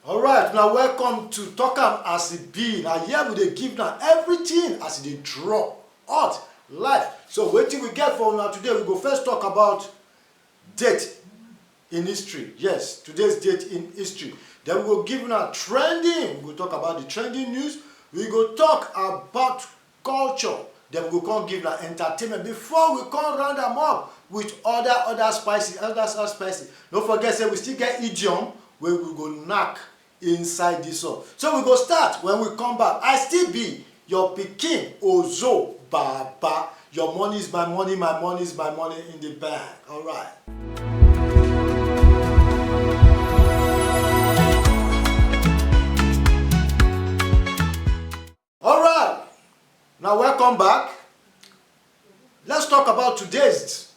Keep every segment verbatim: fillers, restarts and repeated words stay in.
Alright, now welcome to Talk Am As E Be. Now here we dey give now everything as e dey drop, hot, live. So wetin we get for una today, we go first talk about date in history. Yes, today's date in history. Then we go give una trending. We go talk about the trending news. We go talk about culture. Then we go come give una entertainment before we come round am up with other other spicy, other other spicy. No forget say we still get idiom wey we go knack inside this one. So we go start when we come back. I still be your pikin Ozo Baba. Your money is my money, my money is my money in the bank. Alright. Alright. Now welcome back. Let's talk about today's.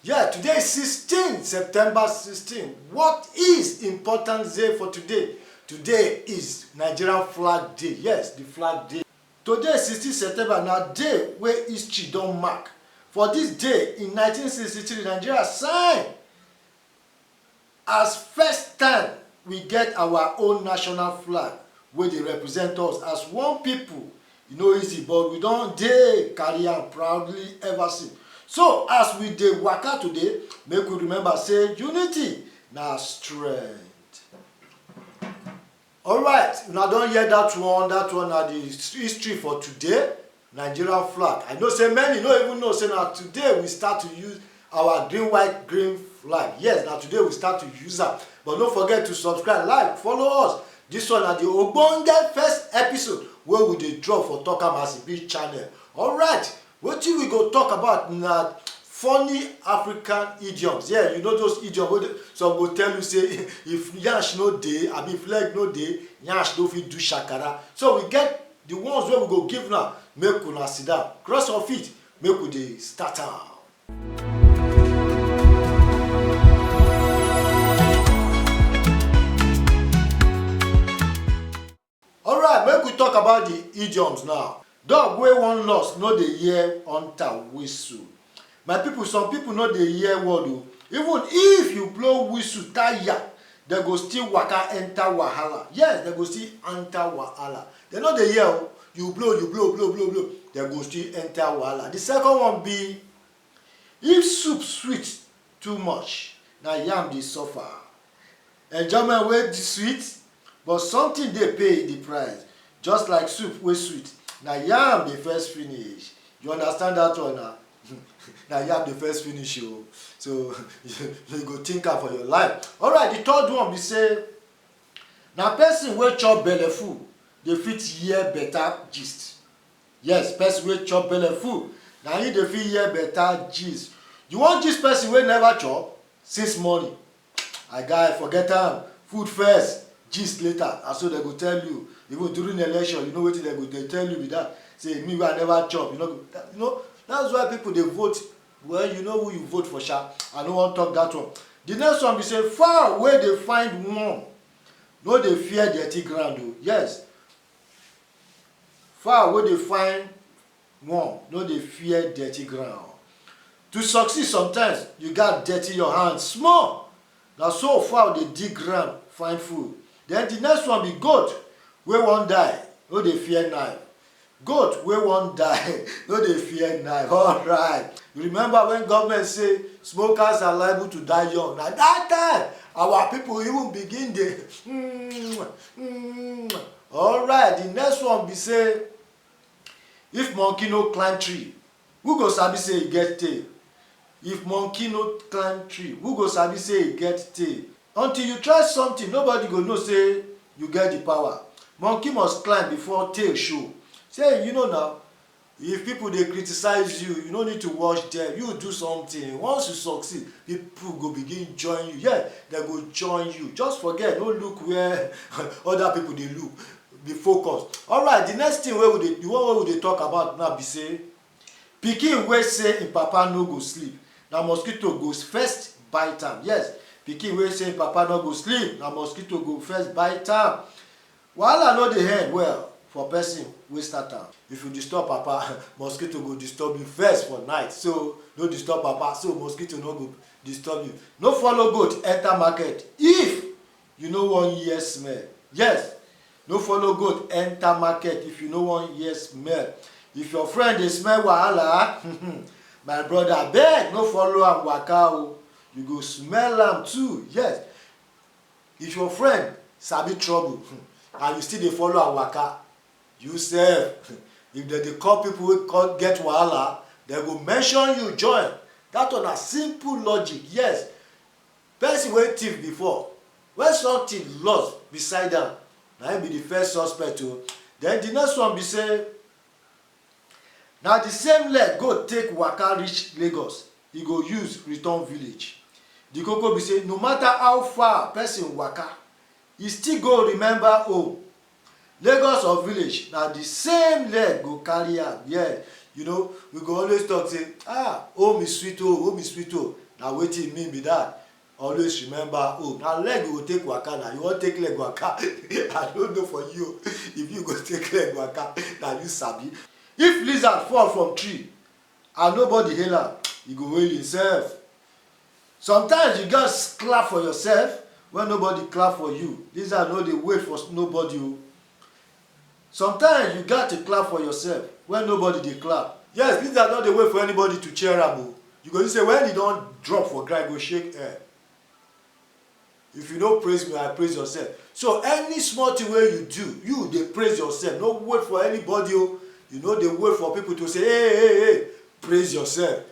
Yeah, today is sixteen, September sixteen. What is important day for today? Today is Nigerian Flag Day. Yes, the Flag Day. Today, sixteen September, na day wey history don mark. For this day in nineteen sixty-three, Nigeria sign as first time we get our own national flag wey dey represent us as one people. E no easy, but we don dey carry am proudly ever since. So as we dey waka today, make we remember say unity na strength. Alright, una don hear that one. That one na the history for today. Nigerian flag. I know say many no even know say na today we start to use our green, white, green flag. Yes, na today we start to use am. But no forget to subscribe, like, follow us. This one na the ogbonge first episode wey we dey drop for Talk Am As E Be channel. Alright, wetin we go talk about na funny African idioms. Yeah, you know those idioms wey dey, some go tell you say if yansh no dey, abi if leg no dey, yansh no fit do shakara. So we get the ones wey we go give una, make una sit down, cross your feet, make we dey start am. Alright, make we talk about the idioms now. Dog wey wan lost no dey hear hunter whistle. My people, some people no dey hear word o. Even if you blow whistle tire, dem go still waka enter wahala. Yes, dem go still enter wahala. Dem no dey hear o. You blow, you blow, blow, blow, blow. Dem go still enter wahala. The second one be, if soup sweet too much, na yam dey suffer. Enjoyment wey sweet, but something dey pay the price. Just like soup wey sweet, na yam dey first finish. You understand that one na? Na yam dey first finish o. So you go think am for your life. Alright, the third one be say, na person wey chop belle full dey fit hear better gist. Yes, person wey chop belle full, na him dey fit hear better gist. You wan gist person wey never chop since morning? My guy, forget am. Food first, gist later. Na so dem go tell you. Even during election, you know wetin dem go dey tell you be that. Say me wey I never chop, you know, you know, that's why people dey vote. Well, you know who you vote for, sha. I no wan talk that one. The next one be say, fowl wey dey find worm no dey fear dirty ground o. Yes, fowl wey dey find worm no dey fear dirty ground. To succeed, sometimes you gats dirty your hand small. Na so fowl dey dig ground find food. Then the next one be goat wey wan die no dey fear knife. Goat wey wan die no dey fear knife. Alright. You remember when government say smokers are liable to die young? Na that time our people even begin dey mm, mm. Alright, the next one be say, if monkey no climb tree, who go sabi say e get tail? If monkey no climb tree, who go sabi say e get tail? Until you try something, nobody go know say you get the power. Monkey must climb before tail show. Say, you know now, if people dey criticize you, you no need to watch them. You do something. Once you succeed, people go begin join you. Yeah, dem go join you. Just forget, no look where other people dey look. Be focused. Alright, the next thing wey we dey, the one wey we dey talk about now be say, pikin wey say im papa no go sleep, na mosquito go first bite am. Yes, pikin wey say im papa no go sleep, na mosquito go first bite am. Wahala no dey end well for person wey start am. If you disturb papa, mosquito go disturb you first for night. So no disturb papa, so mosquito no go disturb you. No follow goat enter market if You no wan hear smell. Yes, no follow goat enter market if you no wan hear smell. If your friend dey smell wahala, my brother, abeg, no follow am waka o. You go smell am too. Yes, if your friend sabi trouble, and you still dey follow am waka, you sef, if dem dey call people wey come get wahala, dem go mention you join. That one na simple logic. Yes, person wey thief before, when something lost beside am, na him be the first suspect o. Then the next one be say, na the same leg goat take waka reach Lagos, e go use return village. The koko be say, no matter how far person waka, e still go remember home. Lagos or village, na the same leg go carry am. Yeah, you know, we go always talk say, ah, home is sweet o, home is sweet o. Na wetin e mean be that. Always remember home. Na leg you go take waka na. You wan take leg waka? I don't know for you. If you go take leg waka, na you sabi. If lizard fall from tree and nobody hail am, e go hail himself. Sometimes you gats clap for yourself when nobody clap for you. Lizard no dey wait for nobody o. Sometimes you got to clap for yourself when nobody dey clap. Yes, lizard no dey wait for anybody to cheer am o. You go see say when e don drop for ground, e go shake head. If you no praise me, I praise yourself. So any small thing wey you do, you dey praise yourself. No wait for anybody o. You no dey wait for people to say, hey, hey, hey, praise yourself.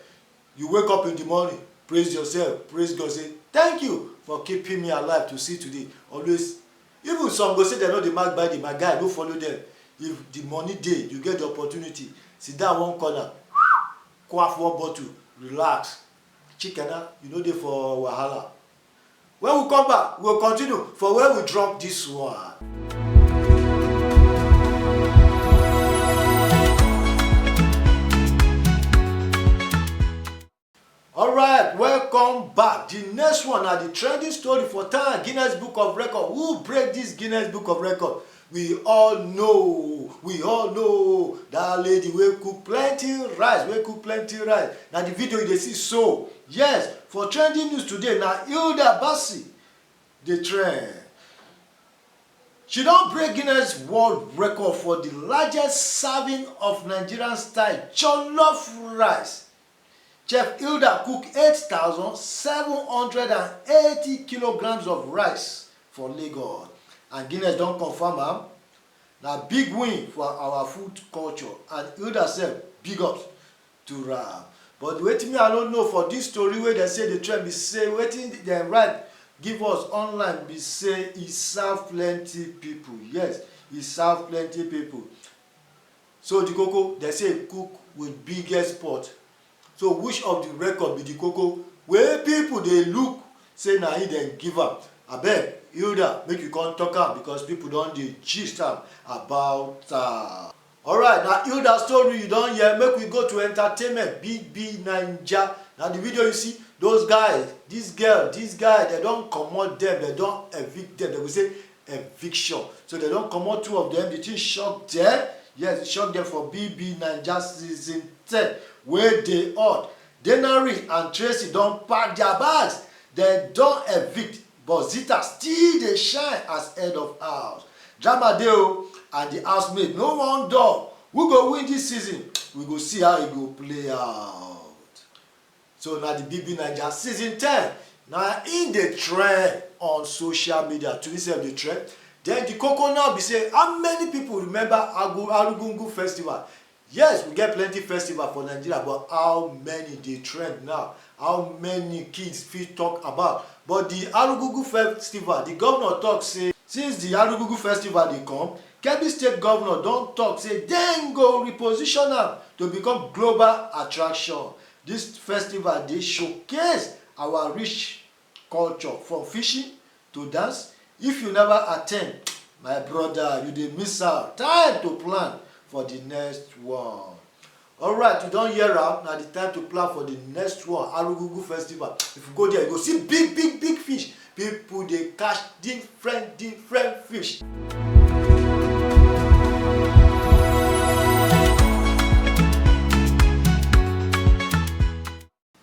You wake up in the morning, praise yourself, praise God, say, thank you for keeping me alive to see today. Always, even some go say dem no dey mark birthday, my guy, no follow dem. If the money dey, you get the opportunity, sit down one corner, quaff one bottle, relax. Chikena, you no dey for wahala. When we come back, we go continue for where we drop this one. Alright, welcome back. The next one na the trending story for town, Guinness Book of Record. Who break this Guinness Book of Record? We all know, we all know that lady wey cook plenty rice, wey cook plenty rice. Na the video you dey see so. Yes, for trending news today, na Hilda Bassi dey trend. She don break Guinness World Record for the largest serving of Nigerian style jollof rice. Chef Hilda cook eight thousand seven hundred and eighty kilograms of rice for Lagos, and Guinness don confirm am. Na big win for our food culture, and Hilda sef, big ups to am. But wetin me I no know for this story wey dem say dey trend be say, wetin dem write give us online be say e serve plenty people. Yes, e serve plenty people. So the koko, dem say e cook with biggest pot. So which of the record be the koko wey people dey look say na him dem give am? Abeg, Hilda, make you come talk am, because people don dey gist am about am. Alright, na Hilda story you don hear. Make we go to entertainment, B B Naija. Na the video you see, those guys, this girl, this guy, dem don comot dem, dem don evict dem. Dem go say eviction. So dem don comot two of dem. The thing shock dem. Yes, e shock dem for B B Naija season ten wey dey hot. Denari and Tracy don pack their bags. Dem don evict, but Zita still dey shine as head of house. Drama dey o, and the housemaid no wan dull. Who go win this season? We go see how e go play out. So na the B B Naija season ten na im dey trend on social media. To itself dey trend. Then the koko now be say, how many people remember Agu- Arugungu Festival? Yes, we get plenty festival for Nigeria, but how many dey trend now? How many kids fit talk about? But the Arugungu Festival, the governor talk say since the Arugungu Festival dey come, Kebbi State governor don talk say dem go reposition am to become global attraction. This festival dey showcase our rich culture, from fishing to dance. If you never attend, my brother, you dey miss out. Time to plan for the next one. Alright, you don hear am. Na the time to plan for the next one, Arugungu Festival. If you go there, you go see big, big, big fish. People dey catch different, different fish.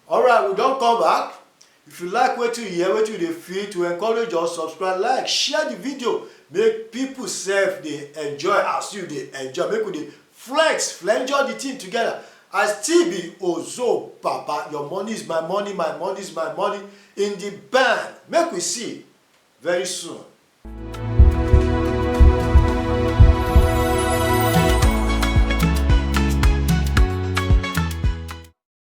Alright, we don come back. If you like wetin you hear, wetin you dey feel, to encourage us, subscribe, like, share the video, make people sef dey enjoy as you dey enjoy, make we dey flex, flenjo the thing together. I still be Ozo Papa, your money is my money, my money is my money in the bank. Make we see very soon.